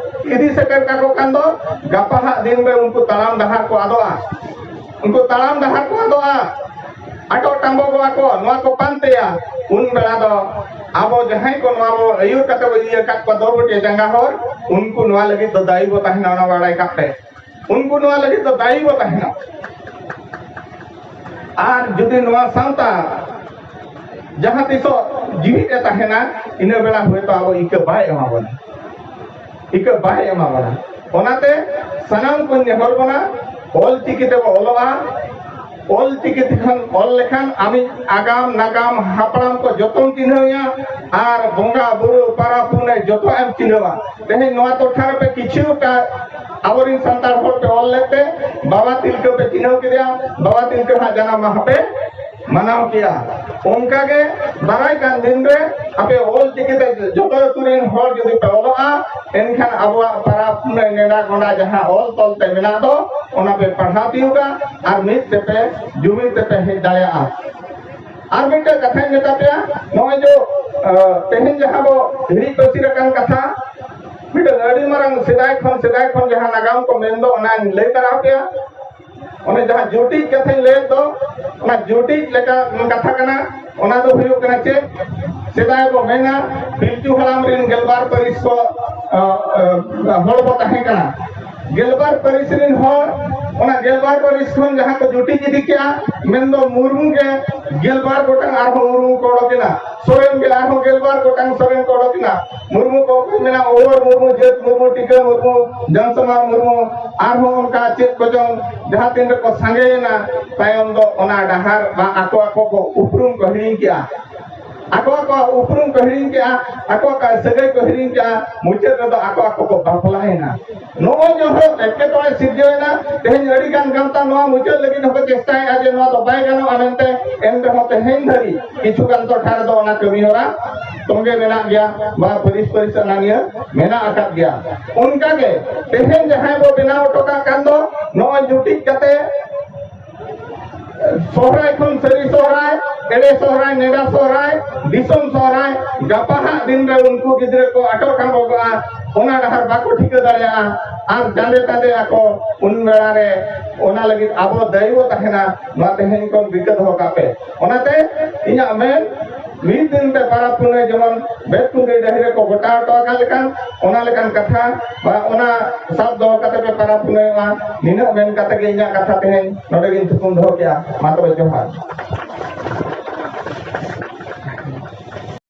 ᱤᱫᱤ ᱥᱮᱴᱮᱨ ᱠᱟᱠᱚ ᱠᱷᱟᱱ ᱫᱚ, ᱜᱟᱯᱟ ᱦᱟᱜ ᱫᱤᱱ ᱨᱮ ᱩᱱᱠᱩ ᱛᱟᱲᱟᱢ ᱰᱟᱦᱟᱨ ᱠᱚ ᱟᱫᱚᱜᱼᱟ᱾ ᱩᱱᱠᱩ ᱛᱟᱲᱟᱢ ᱰᱟᱦᱟᱨ ᱠᱚ ᱟᱫᱚᱜᱼᱟ, ᱟᱴᱚᱜ ᱴᱟᱸᱜᱚᱜᱚᱜᱼᱟ ᱠᱚ, ᱱᱚᱣᱟ ᱠᱚ ᱯᱟᱱᱛᱮᱭᱟ᱾ ᱩᱱ ᱵᱮᱲᱟ ᱫᱚ ᱟᱵᱚ ᱡᱟᱦᱟᱸᱭ ᱠᱚ ᱱᱚᱣᱟ ᱵᱚ ᱟᱹᱭᱩᱨ ᱠᱟᱛᱮ ᱵᱚ ᱤᱫᱤ ᱟᱠᱟᱫ ᱠᱚᱣᱟ ᱫᱚᱦᱚ ᱵᱩᱴᱟᱹ ᱪᱟᱸᱜᱟ ᱦᱚᱨ, ᱩᱱᱠᱩ ᱱᱚᱣᱟ ᱞᱟᱹᱜᱤᱫ ᱫᱚ ᱫᱟᱭᱤ ᱵᱚ ᱛᱟᱦᱮᱱᱟ, ᱚᱱᱟ ᱵᱟᱲᱟᱭ ᱠᱟᱜ ᱯᱮ᱾ ᱩᱱᱠᱩ ᱱᱚᱣᱟ ᱞᱟᱹᱜᱤᱫ ᱫᱚ ᱫᱟᱭᱤ ᱵᱚ ᱛᱟᱦᱮᱱᱟ᱾ ᱟᱨ ᱡᱩᱫᱤ ᱱᱚᱣᱟ ᱥᱟᱶᱛᱟ ᱡᱟᱦᱟᱸ ᱛᱤᱥᱚᱜ ᱡᱤᱣᱤᱫ ᱮ ᱛᱟᱦᱮᱱᱟ, ᱤᱱᱟᱹ ᱵᱮᱲᱟ ᱦᱚᱭᱛᱳ ᱟᱵᱚ ᱤᱠᱟᱹ ᱵᱟᱭ ᱮᱢᱟ ᱵᱚᱱᱟ, ᱤᱠᱟᱹ ᱵᱟᱭ ᱮᱢᱟ ᱵᱚᱱᱟ᱾ ᱚᱱᱟᱛᱮ ᱥᱟᱱᱟᱢ ᱠᱚᱧ ᱱᱮᱦᱚᱨ ᱵᱚᱱᱟ, ᱚᱞ ᱪᱤᱠᱤ ᱛᱮᱵᱚ ᱚᱞᱚᱜᱼᱟ, ᱚᱞ ᱪᱤᱠᱤ ᱛᱮᱠᱷᱟᱱ ᱚᱞ ᱞᱮᱠᱷᱟᱱ ᱟᱢᱤᱡ ᱟᱜᱟᱢ ᱱᱟᱜᱟᱢ ᱦᱟᱯᱲᱟᱢ ᱠᱚ ᱡᱚᱛᱚᱢ ᱪᱤᱱᱦᱟᱹᱣᱮᱭᱟ, ᱟᱨ ᱵᱚᱸᱜᱟ ᱵᱩᱨᱩ ᱯᱟᱨᱟ ᱯᱩᱱᱟᱹᱭ ᱡᱚᱛᱚᱣᱟᱜ ᱮᱢ ᱪᱤᱱᱦᱟᱹᱣᱟ᱾ ᱛᱮᱦᱮᱧ ᱱᱚᱣᱟ ᱴᱚᱴᱷᱟ ᱨᱮᱯᱮ ᱠᱤᱪᱷᱩ ᱟᱵᱚᱨᱮᱱ ᱥᱟᱱᱛᱟᱲ ᱦᱚᱲ ᱯᱮ ᱚᱞ ᱞᱮᱫ ᱛᱮ ᱵᱟᱵᱟ ᱛᱤᱞᱠᱟᱹ ᱯᱮ ᱪᱤᱱᱦᱟᱹᱣ ᱠᱮᱫᱮᱭᱟ, ᱵᱟᱵᱟ ᱛᱤᱞᱠᱟᱹ ᱦᱟᱜ ᱡᱟᱱᱟᱢ ᱢᱟᱦᱟ ᱯᱮ ᱢᱟᱱᱟᱣ ᱠᱮᱭᱟ᱾ ᱚᱱᱠᱟᱜᱮ ᱫᱟᱨᱟᱭ ᱠᱟᱱ ᱫᱤᱱ ᱨᱮ ᱟᱯᱮ ᱚᱞ ᱪᱤᱠᱤ ᱛᱮ ᱡᱚᱛᱚ ᱟᱹᱛᱩ ᱨᱮᱱ ᱦᱚᱲ ᱡᱩᱫᱤ ᱯᱮ ᱚᱞᱚᱜᱼᱟ, ᱮᱱᱠᱷᱟᱱ ᱟᱵᱚᱣᱟᱜ ᱯᱟᱨᱟᱵᱽ ᱯᱩᱱᱟᱹᱭ ᱱᱮᱰᱟ ᱜᱚᱸᱰᱟ ᱡᱟᱦᱟᱸ ᱚᱞ ᱛᱚᱞ ᱛᱮ ᱢᱮᱱᱟᱜ ᱫᱚ, ᱚᱱᱟ ᱯᱮ ᱯᱟᱲᱦᱟᱣ ᱛᱤᱭᱳᱜᱟ ᱟᱨ ᱢᱤᱫ ᱛᱮᱯᱮ ᱡᱩᱢᱤᱫ ᱛᱮᱯᱮ ᱦᱮᱡ ᱫᱟᱲᱮᱭᱟᱜᱼᱟ᱾ ᱟᱨ ᱢᱤᱫᱴᱮᱱ ᱠᱟᱛᱷᱟᱧ ᱢᱮᱛᱟ ᱯᱮᱭᱟ, ᱱᱚᱜᱼᱚᱭ ᱡᱮ, ᱟᱸ, ᱛᱮᱦᱮᱧ ᱡᱟᱦᱟᱸ ᱵᱚ ᱦᱤᱨᱤᱡ ᱯᱟᱹᱥᱤᱨ ᱟᱠᱟᱱ ᱠᱟᱛᱷᱟ, ᱢᱤᱫᱴᱮᱱ ᱟᱹᱰᱤ ᱢᱟᱨᱟᱝ ᱥᱮᱫᱟᱭ ᱠᱷᱚᱱ, ᱥᱮᱫᱟᱭ ᱠᱷᱚᱱ ᱡᱟᱦᱟᱸ ᱱᱟᱜᱟᱢ ᱠᱚ ᱢᱮᱱ ᱫᱚ, ᱚᱱᱟᱧ ᱞᱟᱹᱭ ᱛᱟᱨᱟ ᱟᱯᱮᱭᱟ᱾ ᱚᱱᱮ ᱡᱟᱦᱟᱸ ᱡᱩᱴᱤᱡ ᱠᱟᱛᱷᱟᱧ ᱞᱟᱹᱭᱮᱫ ᱫᱚ, ᱚᱱᱟ ᱡᱩᱴᱤᱡ ᱞᱮᱠᱟ ᱠᱟᱛᱷᱟ ᱠᱟᱱᱟ᱾ ᱚᱱᱟ ᱫᱚ ᱦᱩᱭᱩᱜ ᱠᱟᱱᱟ ᱪᱮᱫ? ᱥᱮᱫᱟᱭ ᱵᱚ ᱢᱮᱱᱟ, ᱯᱤᱞᱪᱩ ᱦᱟᱲᱟᱢ ᱨᱮᱱ ᱜᱮᱞᱵᱟᱨ ᱯᱟᱹᱨᱤᱥ ᱠᱚ, ᱟᱸ, ᱟᱸ, ᱦᱚᱲ ᱵᱚ ᱛᱟᱦᱮᱸ ᱠᱟᱱᱟ᱾ ᱜᱮᱞᱵᱟᱨ ᱯᱟᱹᱨᱤᱥ ᱨᱮᱱ ᱦᱚᱲ, ᱚᱱᱟ ᱜᱮᱞᱵᱟᱨ ᱯᱟᱹᱨᱤᱥ ᱠᱷᱚᱱ ᱡᱟᱦᱟᱸ ᱠᱚ ᱡᱩᱴᱤᱡ ᱤᱫᱤ ᱠᱮᱜᱼᱟ, ᱢᱮᱱᱫᱚ ᱢᱩᱨᱢᱩ ᱜᱮ ᱜᱮᱞᱵᱟᱨ ᱜᱚᱴᱟᱝ ᱟᱨᱦᱚᱸ ᱢᱩᱨᱢᱩ ᱠᱚ ᱚᱰᱚᱠ ᱮᱱᱟ, ᱥᱚᱨᱮᱱ ᱜᱮ ᱟᱨᱦᱚᱸ ᱜᱮᱞᱵᱟᱨ ᱜᱚᱴᱟᱝ ᱥᱚᱨᱮᱱ ᱠᱚ ᱚᱰᱚᱠ ᱮᱱᱟ᱾ ᱢᱩᱨᱢᱩ ᱠᱚ ᱚᱠᱚᱭ ᱢᱮᱱᱟ? ᱚᱣᱚᱨ ᱢᱩᱨᱢᱩ, ᱡᱟᱹᱛ ᱢᱩᱨᱢᱩ, ᱴᱤᱠᱟᱹ ᱢᱩᱨᱢᱩ, ᱡᱟᱢᱥᱮᱢᱟ ᱢᱩᱨᱢᱩ, ᱟᱨᱦᱚᱸ ᱚᱱᱠᱟ ᱪᱮᱫ ᱠᱚᱪᱚᱝ, ᱡᱟᱦᱟᱸ ᱛᱤᱱ ᱨᱮᱠᱚ ᱥᱟᱸᱜᱮᱭᱮᱱᱟ, ᱛᱟᱭᱚᱢ ᱫᱚ ᱚᱱᱟ ᱰᱟᱦᱟᱨ ᱵᱟ ᱟᱠᱚ ᱟᱠᱚ ᱠᱚ ᱩᱯᱨᱩᱢ ᱠᱚ ᱦᱤᱲᱤᱧ ᱠᱮᱜᱼᱟ᱾ ᱟᱠᱚ ᱟᱠᱚᱣᱟᱜ ᱩᱯᱨᱩᱢ ᱠᱚ ᱦᱤᱲᱤᱧ ᱠᱮᱜᱼᱟ, ᱟᱠᱚ ᱟᱠᱚᱣᱟᱜ ᱥᱟᱹᱜᱟᱹᱭ ᱠᱚ ᱦᱤᱲᱤᱧ ᱠᱮᱜᱼᱟ, ᱢᱩᱪᱟᱹᱫ ᱨᱮᱫᱚ ᱟᱠᱚ ᱟᱠᱚ ᱠᱚ ᱵᱟᱯᱞᱟᱭᱮᱱᱟ᱾ ᱱᱚᱜᱼᱚᱭ ᱡᱚᱦᱚᱜ ᱮᱴᱠᱮᱴᱚᱬᱮ ᱥᱤᱨᱡᱟᱹᱣᱮᱱᱟ᱾ ᱛᱮᱦᱮᱧ ᱟᱹᱰᱤ ᱜᱟᱱ ᱜᱟᱶᱛᱟ ᱱᱚᱣᱟ ᱢᱩᱪᱟᱹᱫ ᱞᱟᱹᱜᱤᱫ ᱦᱚᱸᱠᱚ ᱪᱮᱥᱴᱟᱭᱮᱫᱼᱟ ᱡᱮ ᱱᱚᱣᱟ ᱫᱚ ᱵᱟᱭ ᱜᱟᱱᱚᱜᱼᱟ ᱢᱮᱱᱛᱮ, ᱮᱱ ᱨᱮᱦᱚᱸ ᱛᱮᱦᱮᱧ ᱫᱷᱟᱹᱵᱤᱡ ᱠᱤᱪᱷᱩ ᱜᱟᱱ ᱴᱚᱴᱷᱟ ᱨᱮᱫᱚ ᱚᱱᱟ ᱠᱟᱹᱢᱤ ᱦᱚᱨᱟ ᱛᱚᱸᱜᱮ ᱢᱮᱱᱟᱜ ᱜᱮᱭᱟ, ᱵᱟ ᱯᱟᱹᱨᱤᱥ ᱯᱟᱹᱨᱤᱥ ᱟᱱᱟᱱᱤᱭᱟᱹ ᱢᱮᱱᱟᱜ ᱟᱠᱟᱫ ᱜᱮᱭᱟ᱾ ᱚᱱᱠᱟᱜᱮ ᱛᱮᱦᱮᱧ ᱡᱟᱦᱟᱸᱭ ᱵᱚ ᱵᱮᱱᱟᱣ ᱦᱚᱴᱚ ᱠᱟᱜ ᱠᱟᱱ ᱫᱚ, ᱱᱚᱜᱼᱚᱭ ᱡᱩᱴᱤᱡ ᱠᱟᱛᱮ ᱥᱚᱦᱨᱟᱭ ᱠᱷᱚᱱ ᱥᱟᱹᱨᱤ ᱥᱚᱦᱨᱟᱭ, ᱮᱲᱮ ᱥᱚᱦᱨᱟᱭ, ᱱᱮᱰᱟ ᱥᱚᱦᱨᱟᱭ, ᱫᱤᱥᱚᱢ ᱥᱚᱦᱨᱟᱭ, ᱜᱟᱯᱟ ᱦᱟᱸᱜ ᱫᱤᱱ ᱨᱮ ᱩᱱᱠᱩ ᱜᱤᱫᱽᱨᱟᱹ ᱠᱚ ᱟᱴᱚᱠ ᱟᱴᱚᱠᱚᱜᱼᱟ, ᱚᱱᱟ ᱰᱟᱦᱟᱨ ᱵᱟᱠᱚ ᱴᱷᱤᱠᱟᱹ ᱫᱟᱲᱮᱭᱟᱜᱼᱟ᱾ ᱟᱨ ᱡᱟᱸᱫᱮ ᱛᱟᱸᱫᱮ ᱟᱠᱚ, ᱩᱱ ᱵᱮᱲᱟ ᱨᱮ ᱚᱱᱟ ᱞᱟᱹᱜᱤᱫ ᱟᱵᱚ ᱫᱟᱹᱭᱤ ᱵᱚ ᱛᱟᱦᱮᱱᱟ᱾ ᱱᱚᱣᱟ ᱛᱮᱦᱮᱧ ᱠᱷᱚᱱ ᱨᱤᱠᱟᱹ ᱫᱚᱦᱚ ᱠᱟᱜ ᱯᱮ᱾ ᱚᱱᱟᱛᱮ ᱤᱧᱟᱹᱜ ᱢᱮᱱ, ᱢᱤᱫ ᱫᱤᱱ ᱛᱮ ᱯᱟᱨᱟᱵᱽ ᱯᱩᱱᱟᱹᱭ ᱡᱮᱢᱚᱱ ᱵᱮᱛᱠᱩᱸᱫᱽᱨᱤ ᱰᱟᱹᱦᱤ ᱨᱮᱠᱚ ᱜᱚᱴᱟ ᱦᱚᱴᱚ ᱟᱠᱟᱫ ᱞᱮᱠᱟᱱ, ᱚᱱᱟ ᱞᱮᱠᱟᱱ ᱠᱟᱛᱷᱟ ᱵᱟ ᱚᱱᱟ ᱥᱟᱵ ᱫᱚᱦᱚ ᱠᱟᱛᱮ ᱯᱮ ᱯᱟᱨᱟᱵᱽ ᱯᱩᱱᱟᱹᱭᱚᱜᱼᱟ᱾ ᱱᱤᱱᱟᱹᱜ ᱢᱮᱱ ᱠᱟᱛᱮ ᱜᱮ ᱤᱧᱟᱹᱜ ᱠᱟᱛᱷᱟ ᱛᱮᱦᱮᱧ ᱱᱚᱰᱮ ᱜᱤᱧ ᱛᱷᱩᱠᱩᱢ ᱫᱚᱦᱚ ᱠᱮᱜᱼᱟ᱾ ᱢᱟ ᱛᱚᱵᱮ ᱡᱚᱦᱟᱨ᱾